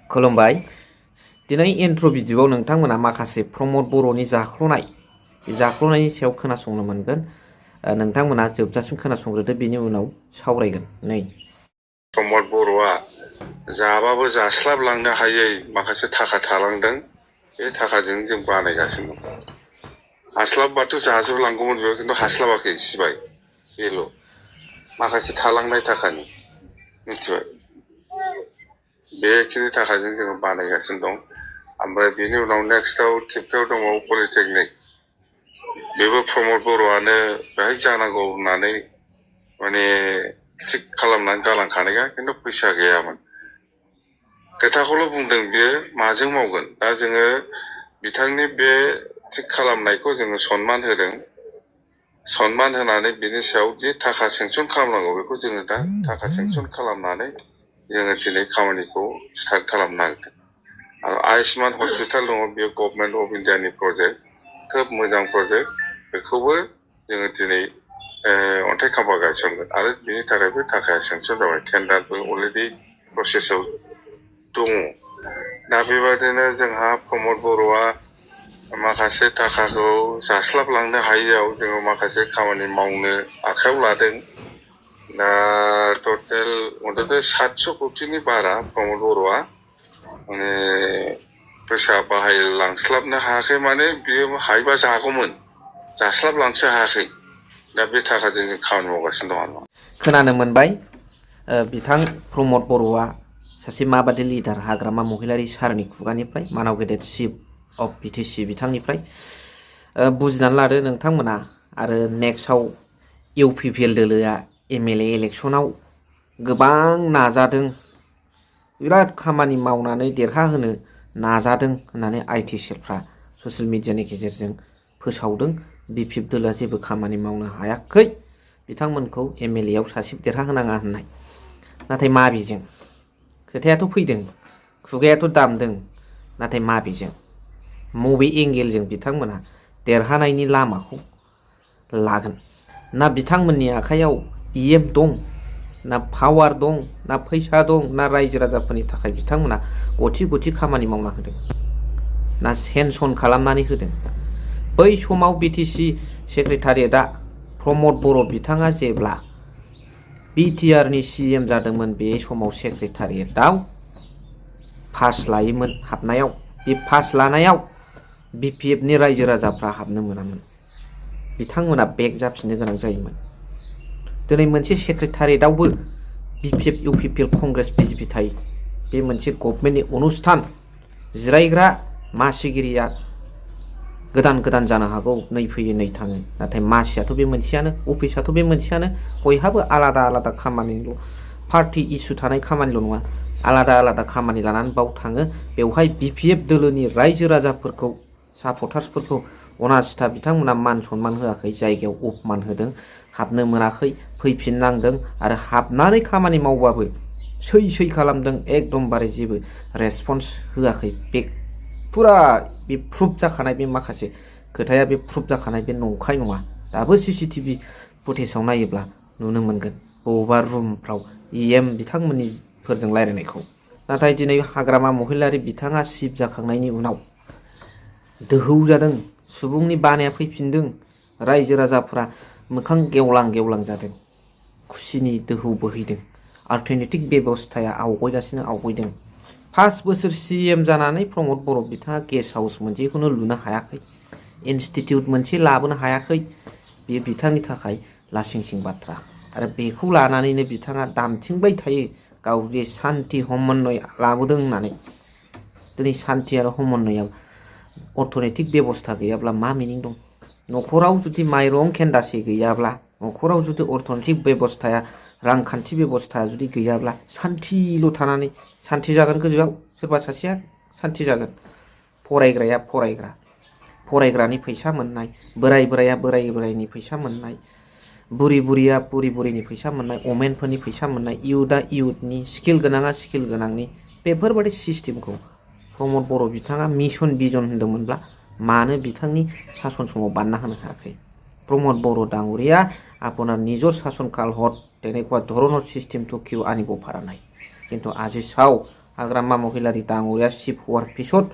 खुलुमबाय दिनै इन्ट्र' भिडिअ'आव नोंथांमोना माखासे प्रमद बर'नि जाख्ल'नाय जाख्ल'नायनि सायाव खोनासंनो मोनगोन नोंथांमोना जोबजासिम खोनासंग्रोदो बेनि उनाव सावरायगोन नै प्रमद बर'आ जाबाबो जास्लाबलांनो हायै माखासे थाखा थालांदों बे थाखाजों जों बानायगासिनो दं हास्लाबबाथ' जाजोबलांगौमोन बेयाव खिन्थु हास्लाबाखै सिबाय बेल' माखासे थालांनाय थाखानि मिथिबाय बेखिनि थाखाजों जोङो बानायगासिनो दं ओमफ्राय बेनि उनाव नेक्स्टआव थिपकायाव दङ पलिटेकनिक बेबो प्रमद बर'आनो बेहाय जानांगौ होननानै माने थिक खालामनानै गालांखानायखा खिन्थु फैसा गैयामोन खोथाखौल' बुंदों बियो माजों मावगोन दा जोङो बिथांनि बे थिक खालामनायखौ जोङो सनमान होदों सनमान होनानै बिनि सायाव जे थाखा सेंसन खालामनांगौ बेखौ जोङो दा थाखा सेंसन खालामनानै जोङो दिनै खामानिखौ स्टार्ट खालामनो नागिरदों आरो आयुष्मान हस्पिटाल दङ बेयो गभर्नमेन्ट अफ इन्डियानि प्रजेक्ट खोब मोजां प्रजेक्ट बेखौबो जोङो दिनै अन्थाइ खाम्फा गायसनगोन आरो बिनि थाखायबो थाखाया सेंसन जाबाय टेन्डारबो अलरेडि प्रसेसआव दङ दा बेबायदिनो जोंहा प्रमद बर'आ माखासे थाखाखौ जास्लाबलांनो हायैयाव जोङो माखासे खामानि मावनो आखायाव लादों दा टटेल अन्तत 700 कौटिनि बारा प्रमद बर'आ माने फैसा बाहायलांस्लाबनो हायाखै माने बियो हायोबा जागौमोन जास्लाबलांसो हायाखै दा बे थाखाजों जों खामानि मावगासिनो दं खोनानो मोनबाय बिथां प्रमद बर'आ सासे माबादि लिडार हाग्रामा महिलारी सारनि खुगानिफ्राय मानाव गेदेर चिफ अफ बिटिसि बिथांनिफ्राय बुजिनानै लादो नोंथांमोना आरो नेक्स्टआव इउपिपिएल दोलोआ एमएलए इलेक्सनाव गोबां नाजादों बिराद खामानि मावनानै देरहाहोनो नाजादों होननानै आइटि सेलफ्रा ससियेल मिडियानि गेजेरजों फोसावदों बिपिएफ दोलोआ जेबो खामानि मावनो हायाखै बिथांमोनखौ एमएलएआव सासे देरहाहोनाङा होननाय नाथाय माबेजों खोथायाथ' फैदों खुगायाथ' दामदों नाथाय माबेजों मबे एंगेलजों बिथांमोना देरहानायनि लामाखौ लागोन ना बिथांमोननि आखायाव इएम दं ना पावार दं ना फैसा दं ना रायजो राजाफोरनि थाखाय बिथांमोना गथि गथि खामानि मावना होदों ना सेनसन खालामनानै होदों बै समाव बिटिसि सेक्रेटारियेटआ प्रमद बर' बिथाङा जेब्ला बिटिआरनि सिएम जादोंमोन बे समाव सेक्रेटारियेटआव पास लायोमोन हाबनायाव बे पास लानायाव बिपिएफनि रायजो राजाफ्रा हाबनो मोनामोन बिथांमोना बेक जाफिननो गोनां जायोमोन दिनै मोनसे सेक्रेटारियेटआवबो बिपिएफ इउपिपिएल कंग्रेस बिजेपि थायो बे मोनसे गभर्नमेन्टनि अनुस्थान जिरायग्रा मासिगिरिया गोदान गोदान जानो हागौ नै फैयो नै थाङो नाथाय मासियाथ' बे मोनसेयानो अफिसाथ' बे मोनसेयानो बयहाबो आलादा आलादा खामानिल' पार्टी इस्यु थानाय खामानिल' नङा आलादा आलादा खामानि लानानै बाव थाङो बेवहाय बिपिएफ दोलोनि रायजो राजाफोरखौ सापर्टार्सफोरखौ अनासिथा बिथांमोना मान सनमान होआखै जायगायाव अपमान होदों हाबनो मोनाखै फैफिननांदों आरो हाबनानै खामानि मावबाबो सै खालामदों एकदमबारे जेबो रेसपन्स होआखै बे फुरा बे प्रुफ जाखानाय बे माखासे खोथाया बे प्रुफ जाखानाय बे नंखाय नङा दाबो सिसिटिभि फुटेजाव नायोब्ला नुनो मोनगोन बबेबा रुमफ्राव इएम बिथांमोननिफोरजों रायलायनायखौ नाथाय दिनै हाग्रामा महिलारी बिथाङा चिफ जाखांनायनि उनाव दोहौ जादों सुबुंनि बानाया फैफिनदों रायजो राजाफ्रा मोखां गेवलां जादों खुसिनि दोहौ बोहैदों अर्थनैतिक बेबस्थाया आवगायदों 5 बोसोर सिएम जानानै प्रमद बर' बिथाङा गेस्ट हाउस मोनसेखौनो लुनो हायाखै इनस्टिटिउट मोनसे लाबोनो हायाखै बेयो बिथांनि थाखाय लासिंसिं बाथ्रा आरो बेखौ लानानैनो बिथाङा दामथिंबाय थायो गाव जे सान्ति समन्वय लाबोदों होननानै दिनै सान्ति आरो समन्वयआव अर्थनैतिक बेबस्था गैयाब्ला मा मिनिं दं न'खराव जुदि माइरं खेन्दासे गैयाब्ला न'खराव जुदि अर्थनैतिक बेबस्थाया रांखान्थि बेबस्थाया जुदि गैयाब्ला सान्थिल' थानानै सान्थि जागोन गोजौआव सोरबा सासेया सान्थि जागोन फरायग्राया फरायग्रानि फैसा मोननाय बोराइया बोराइनि फैसा मोननाय बुरिया बुरिनि फैसा मोननाय अमेनफोरनि फैसा मोननाय इयुथआ इयुथनि स्किल गोनाङा स्किल गोनांनि बेफोरबायदि सिस्टेमखौ प्रमद बर' बिथाङा मिशन भिजन होन्दोंमोनब्ला मानो बिथांनि शासन समाव बान्ना होनो हायाखै प्रमद बर' ডাঙৰীয়া আপোনাৰ নিজৰ শাসনকাল হত তেনেকুৱা ধৰণৰ সিস্টেমটো কিয় আনিব পৰা নাই কিন্তু আজি চাও हाग्रामा महिलारी डांगरिया शिव हुआर पिছত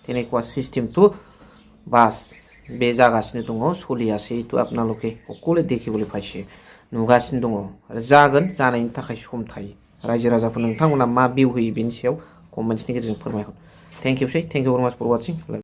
तेनेकुवा सिस्टेम तो बास बे जागासिनो दङ सोलियासै तो आपनालोके अकले देखिबोले फायसे नुगासिनो दङ आरो जागोन जानायनि थाखाय सम थायो रायजो राजाफोर नोंथांमोना मा भिउ होयो बेनि सायाव कमेन्ट्सनि गेजेरजों फोरमायहर थेंक इउ भेरि माच फर वाचिं